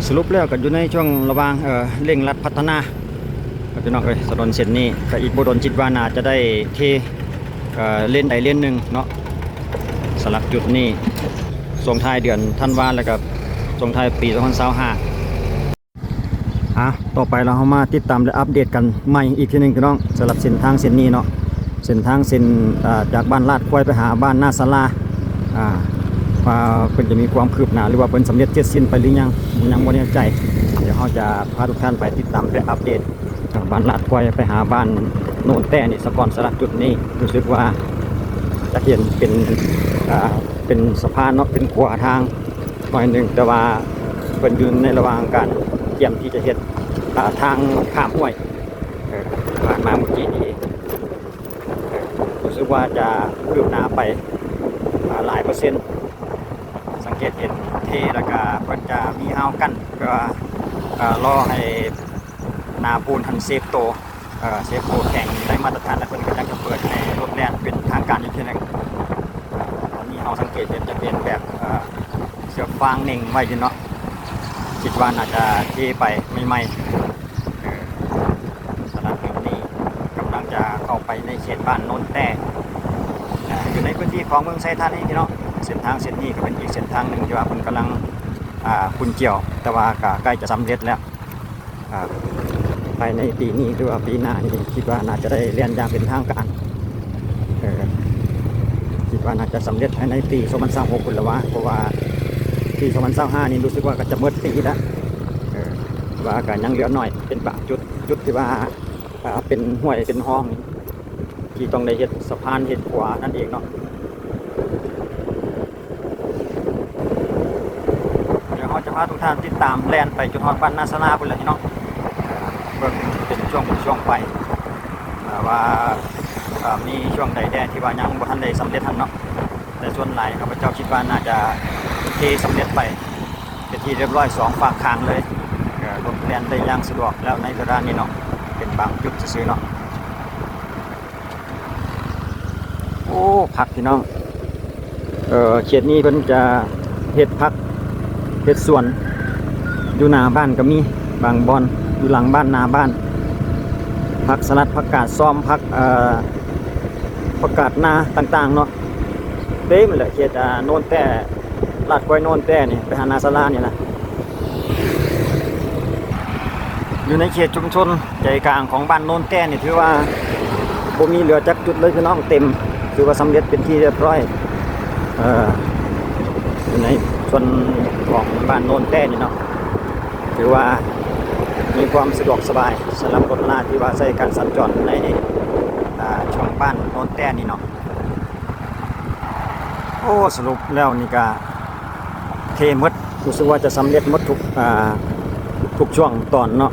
ສະຫຼຸບແລ້ວກໍຢູ່ໃນຊ່ວງລະຫວ່າງ ເອີ ເລັ່ງລັດພັດທະນາ ພີ່ນ້ອງເອີຍ. ຖະໜົນເສັ້ນນີ້ກໍອີກບໍ່ດົນ ຄິດວ່າໜ້າຈະໄດ້ເທ ເອີ ເລນໃດເລນໜຶ່ງເນາະ. ສຳລັບຈຸດນີ້ ຊ່ວງທ້າຍເດືອນທັນວາ ແລ້ວກໍຊ່ວງທ້າຍປີສອງພັນຊາວຫ້າ. ອ່ະ ຕໍ່ໄປລະເຮົາມາຕິດຕາມ ແລະ ອັບເດດກັນໃໝ່ອີກເທື່ອໜຶ່ງ ພີ່ນ້ອງ. ສຳລັບເສັ້ນທາງເສັ້ນນີ້ເນາະ ເສັ້ນທາງເສັ້ນ ເອີ ຈາກບ້ານລາດຄວາຍໄປຫາບ້ານນາສາລາ ອ່າ ວ່າເພິ່ນຈະມີຄວາມຄືບໜ້າ ຫຼືວ່າເພິ່ນສຳເລັດເສັດສິ້ນໄປຫຼືຍັງ ຍັງບໍ່ແນ່ໃຈ. ດຽວເຮົາຈະພາທຸກທ່ານໄປຕິດຕາມ ແລະ ອັບເດດ ອ່າ ບ້ານລາດຄວາຍໄປຫາບ້ານໂນນແຕ້ນີ້ສາກ່ອນ. ສຳລັບຈຸດນີ້ ຮູ້ສຶກວ່າຈະເຫັນເປັນ ອ່າ ເປັນສະພານເນາະ ເປັນຂົວທາງໜ້ອຍໜຶ່ງ, ແຕ່ວ່າເພິ່ນຢູ່ໃນລະຫວ່າງການກຽມທີ່ຈະເຮັດ ອ່າ ທາງຂ້າມຫ້ວຍ ເອີ ຜ່ານມາເມື່ອກີ້ນີ້ເອງ. ເອີ ຮູ້ສຶກວ່າຈະຄືບໜ້າໄປ ອ່າ ຫຼາຍເປີເຊັນ. ສັງເກດເຫັນເທ ແລ້ວກະເພິ່ນຈະມີຮາວກັ້ນ ເພື່ອ ເອີ ລໍໃຫ້ໜ້າປູນຫັ້ນເຊບໂຕ ເອີ ເຊບໂຕແຂງໄດ້ມາດຕະຖານ ແລ້ວເພິ່ນກໍຈັ່ງຈະເປີດໃຫ້ລົດແລ່ນເປັນທາງການອີກເທື່ອໜຶ່ງ. ຕອນນີ້ເຮົາສັງເກດເຫັນຈະເປັນແບບ ເອີ ເຊືອກຟາງເນັ່ງໄວ້ຢູ່ເນາະ ຄິດວ່າໜ້າຈະເທໄປໃໝ່ໆ. ເອີ ສະໜາມບິນນີ້ກຳລັງຈະເຂົ້າໄປໃນເຂດບ້ານໂນນແຕ້ ເອີ ຢູ່ໃນພື້ນທີ່ຂອງເມືອງໄຊທານີພີ່ນ້ອງ. ເສັ້ນທາງເສັ້ນນີ້ກໍເປັນອີກເສັ້ນທາງໜຶ່ງທີ່ວ່າເພິ່ນກຳລັງ ອ່າ ຂຸດຈຽວ ແຕ່ວ່າກໍໃກ້ຈະສຳເລັດແລ້ວ. ອ່າ ພາຍໃນປີນີ້ ຫຼືວ່າປີໜ້ານີ້ ຄິດວ່າໜ້າຈະໄດ້ແລ່ນຢ່າງເປັນທາງການ ເອີ ຄິດວ່າໜ້າຈະສຳເລັດພາຍໃນປີສອງພັນຊາວຫົກພຸ້ນລະວ່າ ເພາະວ່າປີສອງພັນຊາວຫ້ານີ້ ຮູ້ສຶກວ່າກໍຈະໝົດປີແລ້ວ ເອີ ວ່າກໍຍັງເຫຼືອໜ້ອຍ ເປັນບາງຈຸດ ຈຸດທີ່ວ່າ ອ່າ ເປັນຫ້ວຍເປັນຮ່ອງ ທີ່ຕ້ອງໄດ້ເຮັດສະພານເຮັດຂົວນັ້ນເອງເນາະ. ດຽວເຮົາຈະພາທຸກທ່ານຕິດຕາມແລ່ນໄປຈົນຮອດບ້ານນາສາລາພຸ້ນແຫຼະພີ່ນ້ອງ ເບິ່ງເປັນຊ່ວງເປັນຊ່ວງໄປ ເອີ ວ່າ ເອີ ມີຊ່ວງໃດແດ່ທີ່ວ່າຍັງບໍ່ທັນໄດ້ສຳເລັດຫັ້ນເນາະ. ແຕ່ສ່ວນຫຼາຍຂ້າພະເຈົ້າຄິດວ່າໜ້າຈະເທສຳເລັດໄປເປັນທີ່ຮຽບຮ້ອຍສອງຟາກຂ້າງເລີຍ ເອີ ລົດແລ່ນໄດ້ຢ່າງສະດວກແລ້ວໃນເວລານີ້ເນາະ ເປັນບາງຈຸດຊື່ໆເນາະ. ໂອ້ ຜັກພີ່ນ້ອງ ເອີ ເຂດນີ້ເພິ່ນຈະເຮັດຜັກເຮັດສວນ ຢູ່ໜ້າບ້ານກໍມີບາງບ່ອນ ຢູ່ຫຼັງບ້ານ ໜ້າບ້ານ ຜັກສະຫຼັດ ຜັກກາດຊອມ ຜັກ ເອີ ຜັກກາດນາຕ່າງໆເນາະ ເຕັມແຫຼະ ເຂດ ອ່າ ໂນນແຕ້ ລາດຄວາຍໂນນແຕ້ນີ້ ໄປຫານາສາລານີ້ນະ. ຢູ່ໃນເຂດຊຸມຊົນໃຈກາງຂອງບ້ານໂນນແຕ້ນີ້ ຖືວ່າບໍ່ມີເຫຼືອຈັກຈຸດເລີຍພີ່ນ້ອງ ເຕັມ ຖືວ່າສຳເລັດເປັນທີ່ຮຽບຮ້ອຍ ເອີ ຢູ່ໃນສ່ວນຂອງບ້ານໂນນແຕ້ນີ້ເນາະ ຖືວ່າມີຄວາມສະດວກສະບາຍສຳລັບລົດລາທີ່ວ່າໃຊ້ການສັນຈອນໃນ ອ່າ ຊ່ວງບ້ານໂນນແຕ້ນີ້ເນາະ. ໂອ້ ສະຫຼຸບແລ້ວນີ້ກະເທໝົດ ຮູ້ສຶກວ່າຈະສຳເລັດໝົດທຸກ ອ່າ ທຸກຊ່ວງຕອນເນາະ.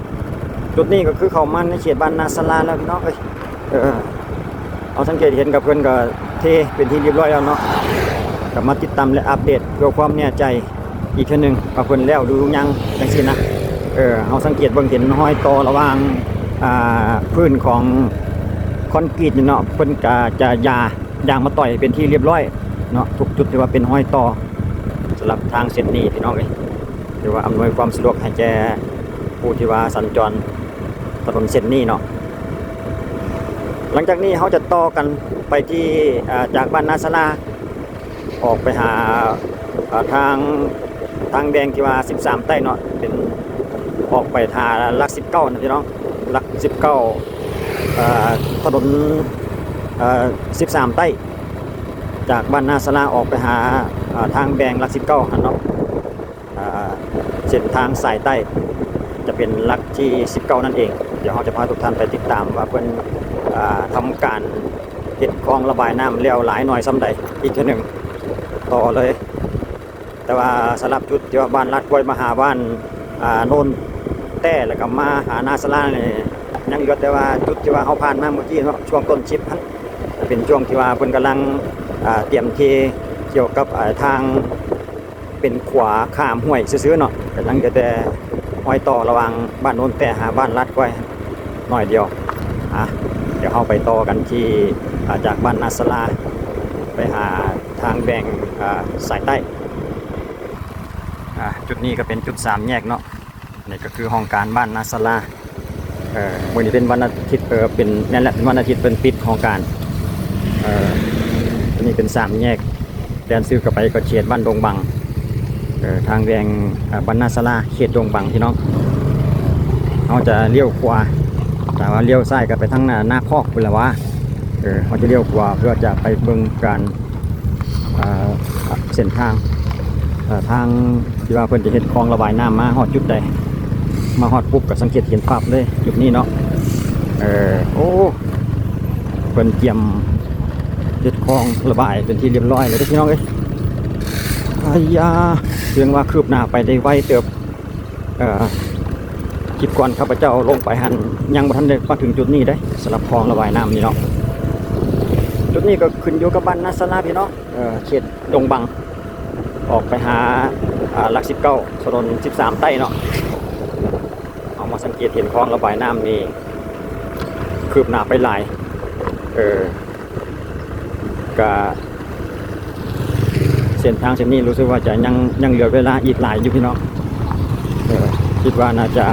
ຈຸດນີ້ກໍຄືເຂົ້າມາໃນເຂດບ້ານນາສາລາແລ້ວພີ່ນ້ອງເອີຍ. ເອີ ເຮົາສັງເກດເຫັນກັບເພິ່ນກໍເທເປັນທີ່ຮຽບຮ້ອຍແລ້ວເນາະ ກໍມາຕິດຕາມ ແລະ ອັບເດດເພື່ອຄວາມແນ່ໃຈອີກເທື່ອໜຶ່ງວ່າເພິ່ນແລ້ວຫຼືຍັງຈັ່ງຊີ້ນະ. ເອີ ເຮົາສັງເກດເບິ່ງເຫັນຮອຍຕໍ່ລະຫວ່າງ ອ່າ ພື້ນຂອງຄອນກຣີດນີ້ເນາະ ເພິ່ນກໍຈະຢາ ຢາງມາຕ່ອຍເປັນທີ່ຮຽບຮ້ອຍເນາະ ທຸກຈຸດທີ່ວ່າເປັນຮອຍຕໍ່. ສຳລັບທາງເສັ້ນນີ້ພີ່ນ້ອງເອີຍ ຖືວ່າອຳນວຍຄວາມສະດວກໃຫ້ແກ່ຜູ້ທີ່ວ່າສັນຈອນຖະໜົນເສັ້ນນີ້ເນາະ. ຫຼັງຈາກນີ້ເຮົາຈະຕໍ່ກັນໄປທີ່ ເອີ ຈາກບ້ານນາສາລາ ອອກໄປຫາ ເອີ ທາງ ທາງແບ່ງທີ່ວ່າສິບສາມໃຕ້ເນາະ ເປັນອອກໄປຫາຫຼັກສິບເກົ້ານະພີ່ນ້ອງ ຫຼັກສິບເກົ້າ ເອີ ຖະໜົນ ເອີ ສິບສາມໃຕ້ ຈາກບ້ານນາສາລາອອກໄປຫາ ເອີ ທາງແບ່ງຫຼັກສິບເກົ້າຫັ້ນເນາະ. ເອີ ເສັ້ນທາງສາຍໃຕ້ຈະເປັນຫຼັກທີສິບເກົ້ານັ້ນເອງ. ດຽວເຮົາຈະພາທຸກທ່ານໄປຕິດຕາມວ່າເພິ່ນ ເອີ ທຳການເຮັດຄອງລະບາຍນ້ຳແລ້ວຫຼາຍໜ້ອຍສ່ຳໃດອີກເທື່ອໜຶ່ງ ຕໍ່ເລີຍ. ແຕ່ວ່າສຳລັບຈຸດທີ່ວ່າບ້ານລາດກວຍມາຫາບ້ານ ອ່າ ໂນນແຕ້ ແລ້ວກໍມາຫານາສາລານີ້ ຍັງເຫຼືອແຕ່ວ່າຈຸດທີ່ວ່າເຮົາຜ່ານມາເມື່ອກີ້ເນາະ ຊ່ວງຕົ້ນຄລິບຫັ້ນ ເປັນຊ່ວງທີ່ວ່າເພິ່ນກຳລັງ ອ່າ ຕຽມເທກ່ຽວກັບ ອ່າ ທາງເປັນຂົວຂ້າມຫ້ວຍຊື່ໆເນາະ ກຳລັງເຫຼືອແຕ່ຮອຍຕໍ່ລະຫວ່າງບ້ານໂນນແຕ້ຫາບ້ານລາດກວຍໜ້ອຍດຽວ. ອ່າ ດຽວເຮົາໄປຕໍ່ກັນທີ່ ອ່າ ຈາກບ້ານນາສາລາໄປຫາ ທາງແບ່ງ ອ່າ ສາຍໃຕ້. ອ່າ ຈຸດນີ້ກໍເປັນຈຸດສາມແຍກເນາະ ນີ້ກໍຄືຫ້ອງການບ້ານນາສາລາ. ເອີ ມື້ນີ້ເປັນວັນອາທິດ ເອີ ເປັນ ແມ່ນແຫຼະ ເປັນວັນອາທິດ ເພິ່ນປິດຫ້ອງການ. ເອີ ຕົວນີ້ເປັນສາມແຍກ ແລ່ນຊື່ເຂົ້າໄປກໍເຂດບ້ານດົງບັງ ເອີ ທາງແບ່ງ ເອີ ບ້ານນາສາລາ ເຂດດົງບັງ ພີ່ນ້ອງ. ເຮົາຈະລ້ຽວຂວາ ຖ້າວ່າລ້ຽວຊ້າຍກໍໄປທາງໜ້າ ນາຄອກພຸ້ນລະຫວາ. ເອີ ເຮົາຈະລ້ຽວຂວາເພື່ອຈະໄປເບິ່ງການ ເອີ ເສັ້ນທາງ ເອີ ທາງທີ່ວ່າເພິ່ນຈະເຮັດຄອງລະບາຍນ້ຳມາຮອດຈຸດໃດ. ມາຮອດປຸບກໍສັງເກດເຫັນປັບເລີຍຈຸດນີ້ເນາະ. ເອີ ໂອ້ ເພິ່ນກຽມເຮັດຄອງລະບາຍເປັນທີ່ລຽບຮ້ອຍແລ້ວເດ້ ພີ່ນ້ອງເອີຍ. ອາຢາ ເຖິງວ່າຄືບໜ້າໄປໄດ້ໄວເຕີບ. ເອີ ຄລິບກ່ອນຂ້າພະເຈົ້າລົງໄປຫັ້ນ ຍັງບໍ່ທັນໄດ້ມາເຖິງຈຸດນີ້ເດ້ ສຳລັບຄອງລະບາຍນ້ຳນີ້ເນາະ. ຈຸດນີ້ກໍຂຶ້ນຢູ່ກັບບ້ານນາສາລາ ພີ່ນ້ອງ ເອີ ເຂດດົງບັງ ອອກໄປຫາ ອາ ຫຼັກສິບເກົ້າ ຖະໜົນສິບສາມໃຕ້ເນາະ. ເຮົາມາສັງເກດເຫັນຄອງລະບາຍນ້ຳນີ້ຄືບໜ້າໄປຫຼາຍ. ເອີ ກະເສັ້ນທາງເສັ້ນນີ້ຮູ້ສຶກວ່າຈະຍັງ ຍັງເຫຼືອເວລາອີກຫຼາຍຢູ່ ພີ່ນ້ອງ. ເອີ ຄິດວ່າໜ້າຈະ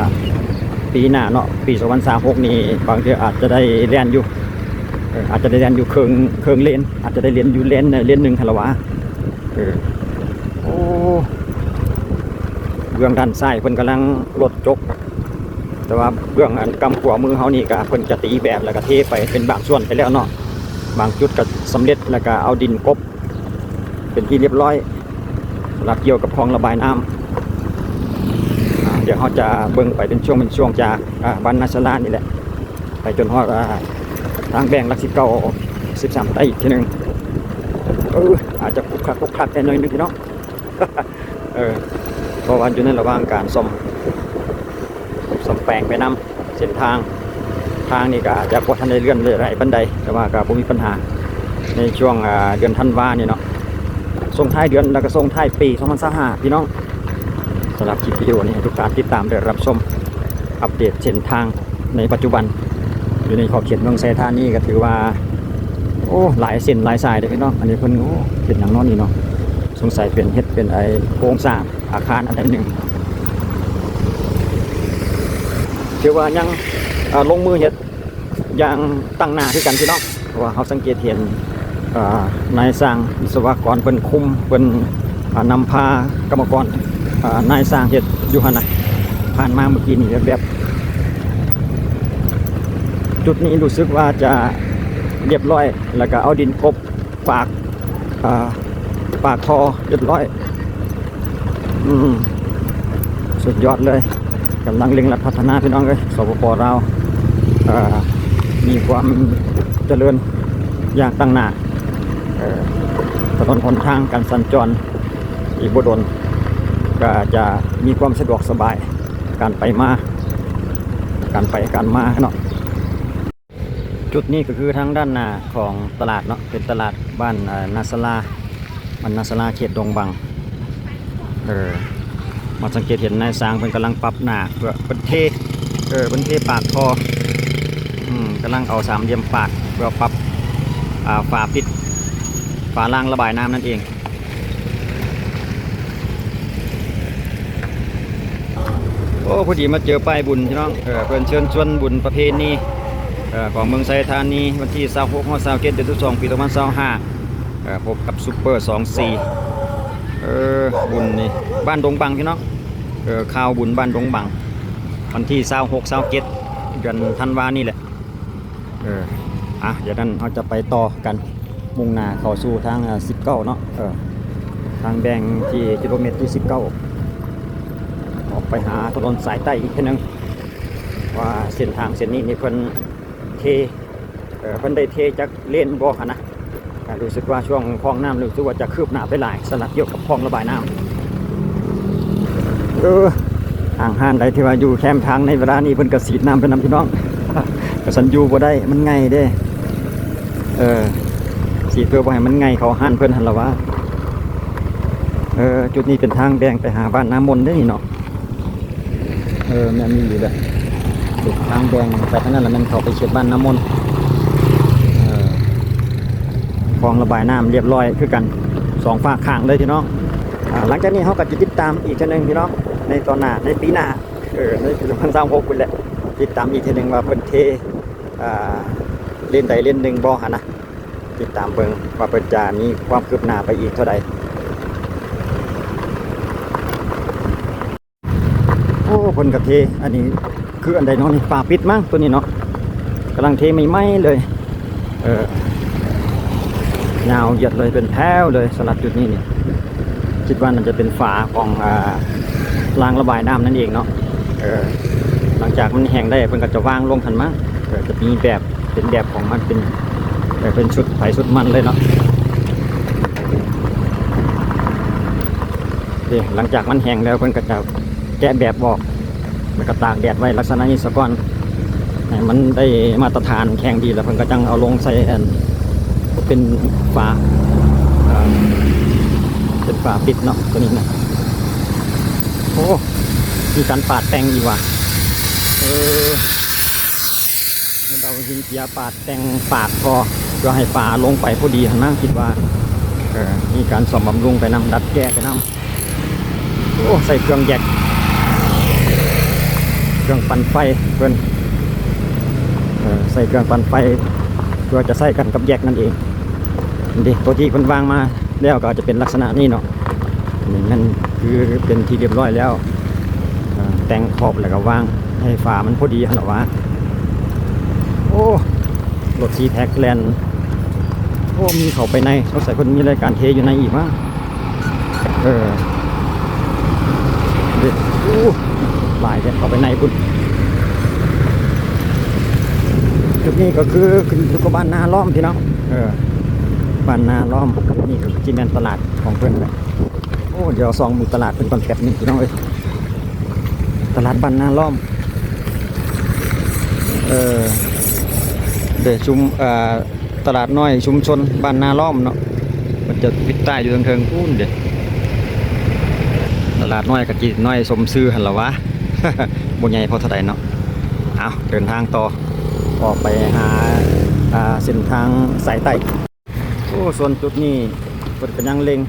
ປີໜ້າເນາະ ປີສອງພັນຊາວຫົກນີ້ ບາງເທື່ອອາດຈະໄດ້ແລ່ນຢູ່ ເອີ ອາດຈະໄດ້ແລ່ນຢູ່ເຄິ່ງ ເຄິ່ງເລນ ອາດຈະໄດ້ແລ່ນຢູ່ເລນ ເລນໜຶ່ງຫັ້ນລະຫວາ. ເອີ ໂອ້ ເບື້ອງດ້ານຊ້າຍເພິ່ນກຳລັງລົດຈົກ ແຕ່ວ່າເບື້ອງອັນກຳຂວາມືເຮົານີ້ກະເພິ່ນຈະຕີແບບ ແລ້ວກະເທໄປເປັນບາງສ່ວນໄປແລ້ວເນາະ. ບາງຈຸດກະສຳເລັດ ແລ້ວກະເອົາດິນກົບເປັນທີ່ລຽບຮ້ອຍ ສຳລັບກ່ຽວກັບຄອງລະບາຍນ້ຳ. ອາ ດຽວເຮົາຈະເບິ່ງໄປເປັນຊ່ວງເປັນຊ່ວງຈາກ ອາ ບ້ານນາສາລານີ້ແຫຼະ ໄປຈົນຮອດ ອາ ທາງແບ່ງຫຼັກສິບເກົ້າ ສິບສາມໃຕ້ອີກເທື່ອໜຶ່ງ. ເອີ ອາດຈະຂຸກຂັກຂຸກຂັກແດ່ໜ້ອຍໜຶ່ງ ພີ່ນ້ອງ. ເອີ ເພາະວ່າຢູ່ໃນລະຫວ່າງການສ້ອມ ສ້ອມແປງໄປນຳ ເສັ້ນທາງ ທາງນີ້ກໍອາດຈະບໍ່ທັນໄດ້ເລື່ອນຫຼາຍປານໃດ ແຕ່ວ່າກໍບໍ່ມີບັນຫາ. ໃນຊ່ວງ ອາ ເດືອນທັນວານີ້ເນາະ ສົ່ງທ້າຍເດືອນ ແລ້ວກໍສົ່ງທ້າຍປີສອງພັນຊາວຫ້າ ພີ່ນ້ອງ. ສຳລັບຄລິບວິດີໂອນີ້ໃຫ້ທຸກທ່ານຕິດຕາມ ແລະ ຮັບຊົມອັບເດດເສັ້ນທາງໃນປັດຈຸບັນ ຢູ່ໃນຂອບເຂດເມືອງໄຊທານີ ກໍຖືວ່າ ໂອ້ ຫຼາຍເສັ້ນຫຼາຍສາຍເດ້ ພີ່ນ້ອງ. ອັນນີ້ເພິ່ນ ໂອ້ ເປັນຫຍັງເນາະນີ້ເນາະ ສົງໄສເປັນ ເຮັດເປັນໄອ້ໂຄງສ້າງ ອາຄານອັນໃດໜຶ່ງ ຖືວ່າຍັງ ເອີ ລົງມືເຮັດຢ່າງຕັ້ງໜ້າຄືກັນ ພີ່ນ້ອງ. ເພາະວ່າເຮົາສັງເກດເຫັນ ເອີ ນາຍຊ່າງວິສະວະກອນເພິ່ນຄຸມ ເພິ່ນ ອາ ນຳພາກຳມະກອນ ອາ ນາຍຊ່າງເຮັດຢູ່ຫັ້ນນະ ຜ່ານມາເມື່ອກີ້ນີ້ແວບໆ. ຈຸດນີ້ຮູ້ສຶກວ່າຈະລຽບຮ້ອຍ ແລ້ວກໍເອົາດິນກົບ ປາກ ອາ ປາກທໍ່ຮຽບຮ້ອຍ. ອືມ ສຸດຍອດເລີຍ ກຳລັງເລັ່ງລັດພັດທະນາ ພີ່ນ້ອງເອີຍ. ສປປ ລາວ ເອີ ມີຄວາມຈະເລີນຢ່າງຕັ້ງໜ້າ. ເອີ ຖະໜົນຫົນທາງການສັນຈອນ ອີກບໍ່ດົນກໍຈະມີຄວາມສະດວກສະບາຍ ການໄປມາ ການໄປການມາເນາະ. ຈຸດນີ້ກໍຄືທາງດ້ານໜ້າຂອງຕະຫຼາດເນາະ ເປັນຕະຫຼາດບ້ານ ເອີ ນາສາລາ ບ້ານນາສາລາ ເຂດດົງບັງ. ເອີ ມາສັງເກດເຫັນນາຍຊ່າງເພິ່ນກຳລັງປັບໜ້າ ເພື່ອເພິ່ນເທ ເອີ ເພິ່ນເທປາກທໍ່ ອືມ ກຳລັງເອົາສາມຫຼ່ຽມປາກ ເພື່ອປັບ ອາ ຝາປິດ ຝາລາງລະບາຍນ້ຳນັ້ນເອງ. ໂອ້ ພໍດີມາເຈີປ້າຍບຸນ ພີ່ນ້ອງ ເອີ ເພິ່ນເຊີນຊວນບຸນປະເພນີ ເອີ ຂອງເມືອງໄຊທານີ ວັນທີຊາວຫົກ ຮອດ ຊາວເຈັດ ເດືອນສິບສອງ ປີສອງພັນຊາວຫ້າ ເອີ ພົບກັບຊຸບເປີສອງສີ່ ເອີ ບຸນນີ້ ບ້ານດົງບັງ ພີ່ນ້ອງ ເອີ ຂ່າວບຸນບ້ານດົງບັງ ວັນທີຊາວຫົກ ຊາວເຈັດ ເດືອນທັນວານີ້ແຫຼະ. ເອີ ອ່ະ ດຽວນັ້ນເຮົາຈະໄປຕໍ່ກັນ ມຸ່ງໜ້າເຂົ້າສູ່ທາງ ເອີ ສິບເກົ້າເນາະ ເອີ ທາງແບ່ງທີ່ກິໂລເມັດທີສິບເກົ້າ ອອກໄປຫາຖະໜົນສາຍໃຕ້ອີກເທື່ອໜຶ່ງ ວ່າເສັ້ນທາງເສັ້ນນີ້ນີ້ເພິ່ນເທ ເອີ ເພິ່ນໄດ້ເທຈັກເລນບໍ່ຫັ້ນນະ. ກໍຮູ້ສຶກວ່າຊ່ວງຄອງນ້ຳ ຮູ້ສຶກວ່າຈະຄືບໜ້າໄປຫຼາຍ ສຳລັບກ່ຽວກັບຄອງລະບາຍນ້ຳ. ເອີ ຫ້າງຮ້ານໃດທີ່ວ່າຢູ່ແຄມທາງໃນເວລານີ້ ເພິ່ນກໍສີດນ້ຳໄປນຳ ພີ່ນ້ອງ ກະຊັ້ນຢູ່ບໍ່ໄດ້ ມັນໄງ່ເດ້. ເອີ ສີດເພື່ອບໍ່ໃຫ້ມັນໄງ່ເຂົ້າຮ້ານເພິ່ນຫັ້ນລະຫວາ. ເອີ ຈຸດນີ້ເປັນທາງແບ່ງໄປຫາບ້ານນາມົນເດ້ນີ້ເນາະ. ເອີ ແມ່ນອີ່ຫຼີເດີ້ ເປັນທາງແບ່ງໄປທາງນັ້ນລະແມ່ນເຂົ້າໄປເຂດບ້ານນາມົນ. ເອີ ຄອງລະບາຍນ້ຳລຽບຮ້ອຍຄືກັນ ສອງຟາກຂ້າງເລີຍ ພີ່ນ້ອງ. ອ່າ ຫຼັງຈາກນີ້ເຮົາກໍຈະຕິດຕາມອີກເທື່ອໜຶ່ງ ພີ່ນ້ອງ ໃນຕອນໜ້າ ໃນປີໜ້າ. ເອີ ເອີ ໃນປີສອງພັນຊາວຫົກພຸ້ນແຫຼະ ຕິດຕາມອີກເທື່ອໜຶ່ງວ່າເພິ່ນເທ ອ່າ ເລນໃດເລນໜຶ່ງບໍ່ຫັ້ນນະ. ຕິດຕາມເບິ່ງວ່າເພິ່ນຈະມີຄວາມຄືບໜ້າໄປອີກເທົ່າໃດ. ໂອ້ ເພິ່ນກະເທ ອັນນີ້ຄືອັນໃດເນາະນີ້ ຝາປິດມັ້ງໂຕນີ້ເນາະ ກຳລັງເທໃໝ່ໆເລີຍ. ເອີ ຍາວຢຽດເລີຍ ເປັນແຖວເລີຍ ສຳລັບຈຸດນີ້ນີ້ ຄິດວ່າໜ້າຈະເປັນຝາຂອງ ອ່າ ລາງລະບາຍນ້ຳນັ້ນເອງເນາະ. ເອີ ຫຼັງຈາກມັນແຫ້ງໄດ້ ເພິ່ນກະຈະວາງລົງຫັ້ນມາ ເອີ ຈະມີແບບ ເປັນແບບຂອງມັນ ເປັນ ເປັນຊຸດໃຜຊຸດມັນເລີຍເນາະ. ເດ້ ຫຼັງຈາກມັນແຫ້ງແລ້ວ ເພິ່ນກະຈະແກະແບບອອກ ແລ້ວກະຕາກແດດໄວ້ລັກສະນະນີ້ສາກ່ອນ ໃຫ້ມັນໄດ້ມາດຕະຖານແຂງດີ ແລ້ວເພິ່ນກະຈັ່ງເອົາລົງໃສ່ອັນ ເປັນຝາ ເປັນຝາປິດເນາະ ໂຕນີ້ນະ. ໂອ້ ມີການປາດແຕ່ງອີກວ່າ ເອີ ເພິ່ນເອົາຫີນເຈຍປາດແຕ່ງປາກທໍ່ ເພື່ອໃຫ້ຝາລົງໄປພໍດີຫັ້ນນະ ຄິດວ່າ ເອີ ມີການສ້ອມບຳລຸງໄປນຳ ດັດແກ້ໄປນຳ. ໂອ້ ໃສ່ເຄື່ອງແຢກ ເຄື່ອງປັ່ນໄຟເພິ່ນ ເອີ ໃສ່ເຄື່ອງປັ່ນໄຟ ເພື່ອຈະໃຊ້ກັນກັບແຢກນັ້ນເອງ. ນີ້ເດ ໂຕທີ່ເພິ່ນວາງມາແລ້ວກະຈະເປັນລັກສະນະນີ້ເນາະ. ນີ້ແມ່ນຄືເປັນທີ່ຮຽບຮ້ອຍແລ້ວ ເອີ ແຕ່ງຂອບແລ້ວກະວາງໃຫ້ຝາມັນພໍດີຫັ້ນລະວ່າ. ໂອ້ ລົດຊີແທັກແລ່ນ ໂອ້ ມີເຂົ້າໄປໃນ ສົງໄສເພິ່ນມີລາຍການເທຢູ່ໃນອີກມາ. ເອີ ເດ້ ໂອ້ ຫຼາຍແທ້ ເຂົ້າໄປໃນພຸ້ນ. ຈຸດນີ້ກະຄືຂຶ້ນຢູ່ກັບບ້ານນາລ້ອມພີ່ນ້ອງ ເອີ ບ້ານນາລ້ອມ. ນີ້ກະຊິແມ່ນຕະຫຼາດຂອງເພິ່ນແຫຼະ. ໂອ້ ດຽວສ່ອງເບິ່ງຕະຫຼາດເພິ່ນກ່ອນແປັບໜຶ່ງພີ່ນ້ອງເອີຍ ຕະຫຼາດບ້ານນາລ້ອມ. ເອີ ເດ້ ຊຸມ ເອີ ຕະຫຼາດນ້ອຍຊຸມຊົນບ້ານນາລ້ອມເນາະ ເພິ່ນຈະປິດທ້າຍຢູ່ເທິງໆພຸ້ນເດ້. ຕະຫຼາດນ້ອຍກະຈິນ້ອຍສົມຊື່ຫັ້ນລະຫວາ ບໍ່ໃຫຍ່ພໍເທົ່າໃດເນາະ. ເອົາ ເດີນທາງຕໍ່ ອອກໄປຫາ ອ່າ ເສັ້ນທາງສາຍໃຕ້. ໂອ້ ສ່ວນຈຸດນີ້ເພິ່ນກະຍັງເລັ່ງ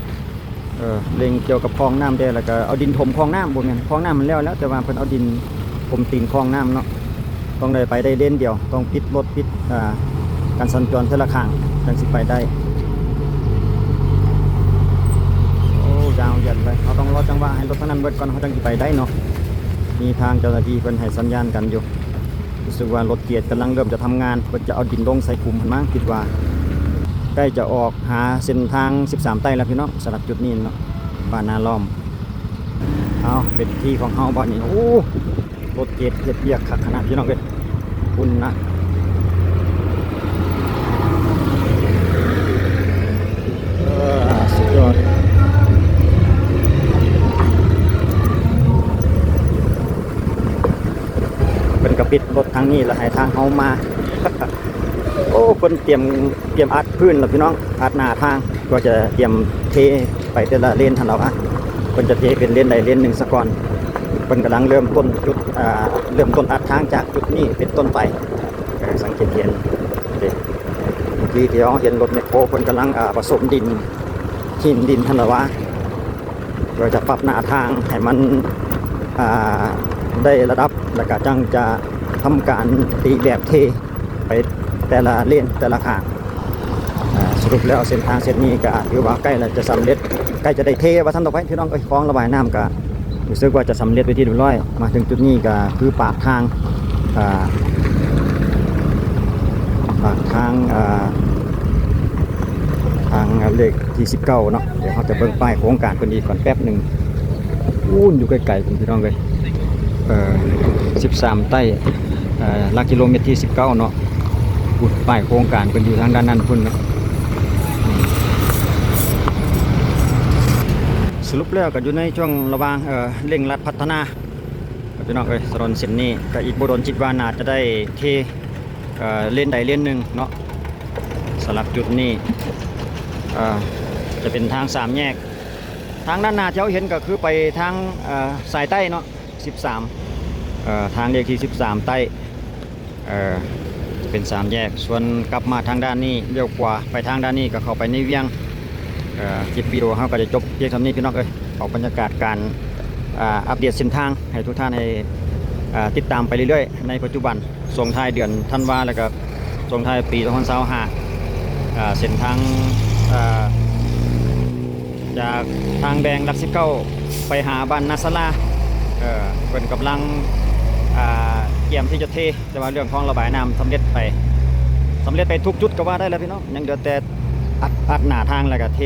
ເອີ ເລັ່ງກ່ຽວກັບຄອງນ້ຳແດ່ ແລ້ວກະເອົາດິນຖົມຄອງນ້ຳ ບໍ່ແມ່ນ ຄອງນ້ຳມັນແລ້ວແລ້ວ ແຕ່ວ່າເພິ່ນເອົາດິນຖົມຕີນຄອງນ້ຳເນາະ. ຕ້ອງໄດ້ໄປໄດ້ເລນດຽວ ຕ້ອງປິດລົດ ປິດ ອ່າ ການສັນຈອນເທື່ອລະຂ້າງ ຈັ່ງຊິໄປໄດ້. ໂອ້ ຍາວຢຽດເລີຍ ເຮົາຕ້ອງລໍຈັງຫວະໃຫ້ລົດທາງນັ້ນເບິດກ່ອນ ເຮົາຈັ່ງຊິໄປໄດ້ເນາະ. ມີທາງເຈົ້າໜ້າທີ່ເພິ່ນໃຫ້ສັນຍານກັນຢູ່. ຮູ້ສຶກວ່າລົດເກດກຳລັງເລີ່ມຈະທຳງານ ເພິ່ນຈະເອົາດິນລົງໃສ່ຂຸມຫັ້ນມາ ຄິດວ່າໃກ້ຈະອອກຫາເສັ້ນທາງສິບສາມໃຕ້ແລ້ວພີ່ນ້ອງ. ສຳລັບຈຸດນີ້ເນາະ ບ້ານນາລ້ອມ. ເອົາ ເປັນທີ່ຂອງເຮົາບາດນີ້. ໂອ້ ລົດເກດເຮັດວຽກຄັກຂະໜາດພີ່ນ້ອງເອີຍ ພຸ້ນນະ. ເອີ ສຸດຍອດ ເພິ່ນກະປິດລົດທາງນີ້ລະໃຫ້ທາງເຮົາມາ. ໂອ້ ເພິ່ນຕຽມ ຕຽມອັດພື້ນລະພີ່ນ້ອງ ອັດໜ້າທາງ ເພື່ອຈະຕຽມເທໄປແຕ່ລະເລນຫັ້ນລະຫວາ. ເພິ່ນຈະເທເປັນເລນໃດເລນໜຶ່ງສາກ່ອນ. ເພິ່ນກຳລັງເລີ່ມຕົ້ນຈຸດ ອ່າ ເລີ່ມຕົ້ນອັດທາງຈາກຈຸດນີ້ເປັນຕົ້ນໄປ. ເອີ ສັງເກດເຫັນເດ້ ເມື່ອກີ້ທີ່ເຮົາເຫັນລົດແມັກໂຄ ເພິ່ນກຳລັງ ອ່າ ປະສົມດິນ ຫີນດິນຫັ້ນລະຫວາ ເພື່ອຈະປັບໜ້າທາງໃຫ້ມັນ ອ່າ ໄດ້ລະດັບ ແລ້ວກະຈັ່ງຈະທຳການຕີແບບເທໄປແຕ່ລະເລນແຕ່ລະຂ້າງ. ອ່າ ສະຫຼຸບແລ້ວເສັ້ນທາງເສັ້ນນີ້ກະຖືວ່າໃກ້ແລ້ວຈະສຳເລັດ ໃກ້ຈະໄດ້ເທວ່າຊັ້ນເຖາະໄປພີ່ນ້ອງເອີຍ. ຄອງລະບາຍນ້ຳກະ ຮູ້ສຶກວ່າຈະສຳເລັດເປັນທີ່ຮຽບຮ້ອຍ. ມາເຖິງຈຸດນີ້ກະຄືປາກທາງ ອ່າ ປາກທາງ ອ່າ ທາງເລກທີສິບເກົ້າເນາະ. ດຽວເຮົາຈະເບິ່ງປ້າຍໂຄງການເພິ່ນອີກກ່ອນແປັບໜຶ່ງ. ອູ້ນ ຢູ່ໄກໆພຸ້ນພີ່ນ້ອງເອີຍ ເອີ ສິບສາມໃຕ້ ເອີ ຫຼັກກິໂລເມັດທີສິບເກົ້າເນາະ. ພຸ້ນ ປ້າຍໂຄງການເພິ່ນຢູ່ທາງດ້ານນັ້ນພຸ້ນເນາະ. ສະຫຼຸບແລ້ວກະຢູ່ໃນຊ່ວງລະຫວ່າງ ເອີ ເລັ່ງລັດພັດທະນາ ພີ່ນ້ອງເອີຍ. ຖະໜົນເສັ້ນນີ້ກະອີກບໍ່ດົນ ຄິດວ່າໜ້າຈະໄດ້ເທ ເອີ ເລນໃດເລນໜຶ່ງເນາະ. ສຳລັບຈຸດນີ້ ເອີ ຈະເປັນທາງສາມແຍກ. ທາງດ້ານໜ້າທີ່ເຮົາເຫັນກະຄືໄປທາງ ເອີ ສາຍໃຕ້ເນາະ ສິບສາມ ເອີ ທາງເລກທີສິບສາມໃຕ້ ເອີ ເປັນສາມແຍກ. ສ່ວນກັບມາທາງດ້ານນີ້ ລ້ຽວຂວາໄປທາງດ້ານນີ້ກະເຂົ້າໄປໃນວຽງ. ເອີ ຄລິບວິດີໂອເຮົາກະຈະຈົບພຽງສ່ຳນີ້ພີ່ນ້ອງເອີຍ. ເອົາບັນຍາກາດການ ອ່າ ອັບເດດເສັ້ນທາງໃຫ້ທຸກທ່ານໄດ້ ອ່າ ຕິດຕາມໄປເລື້ອຍໆ ໃນປັດຈຸບັນ ສົ່ງທ້າຍເດືອນທັນວາ ແລ້ວກໍສົ່ງທ້າຍປີສອງພັນຊາວຫ້າ ອ່າ ເສັ້ນທາງ ອ່າ ຈາກທາງແບ່ງຫຼັກສິບເກົ້າ ໄປຫາບ້ານນາສາລາ ເອີ ເພິ່ນກຳລັງ ອ່າ ກຽມທີ່ຈະເທ ແຕ່ວ່າເລື່ອງຂອງລະບາຍນ້ຳສຳເລັດໄປ ສຳເລັດໄປທຸກຈຸດກໍວ່າໄດ້ແລ້ວພີ່ນ້ອງ ຍັງເຫຼືອແຕ່ອັດ ອັດໜ້າທາງແລ້ວກໍເທ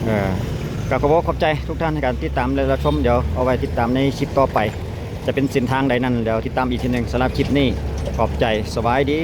ເອີ ກໍຂໍບອກຂອບໃຈທຸກທ່ານໃນການຕິດຕາມ ແລະ ຮັບຊົມ. ດຽວເອົາໄວ້ຕິດຕາມໃນຄລິບຕໍ່ໄປ ຈະເປັນເສັ້ນທາງໃດນັ້ນ ດຽວຕິດຕາມອີກທີໜຶ່ງ. ສຳລັບຄລິບນີ້ ຂອບໃຈ ສະບາຍດີ.